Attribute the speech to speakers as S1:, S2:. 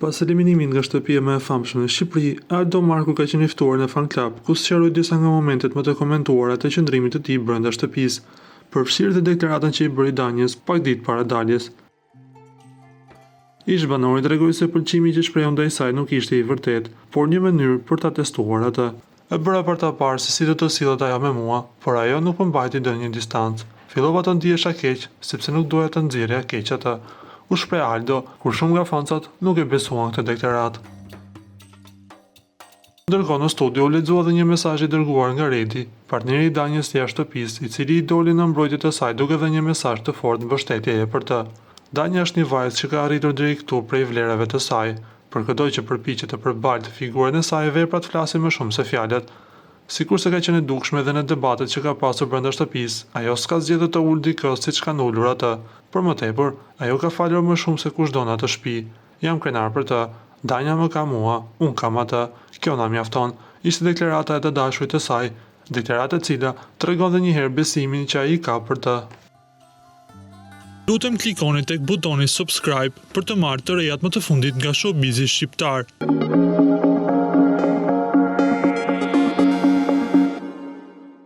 S1: Pas eliminimit nga shtëpia më e famshme në Shqipëri, Aldo Marku ka qenë i ftuar në Fan Club, ku sqaroi disa nga momentet më të komentuara të qëndrimit të tij brenda shtëpisë, përfshirë dhe deklaratën që i bëri Danjës pak ditë para daljes. Ish-banori tregoi se pëlqimi që shprehu ndaj saj nuk ishte i vërtetë, por një mënyrë për ta testuar atë. E bëra për ta parë se si do të sillet ajo me mua, por ajo nuk më mbajti ndonjë distancë. Fillova të ndihesha keq, sepse nuk doja ta nxirrja keq atë. U shpreh Aldo, kur shumë nga fansat nuk e besuan këtë deklaratë. Ndërkohë në studio u lexua dhe një mesazh i dërguar nga Redi, partneri i Danjës jashtë shtëpisë, i cili i doli në mbrojtje të saj duke dhënë një mesazh të fortë mbështetjeje për të. Danja është një vajzë që ka arritur deri këtu prej vlerave të saj, Për këdo që përpiqet të përbaltë figurën e saj, veprat flasin më shumë se fjalët. Sikurse ka qenë e dukshme edhe në debatet që ka pasur brenda shtëpisë, ajo s'ka zgjedhur të ulë dikë siç kanë ulur atë. Për më tepër, ajo ka falur më shumë se kushdo në atë shtëpi. Jam krenar për të. Danja më ka mua, unë kam atë. Kjo na mjafton, ishte deklarata e të dashurit të saj, deklaratë e cila tregon dhe një herë besimin që ai ka për të.
S2: Lutem klikoni tek butoni subscribe për të marrë të rejat më të fundit nga showbizi shqiptar.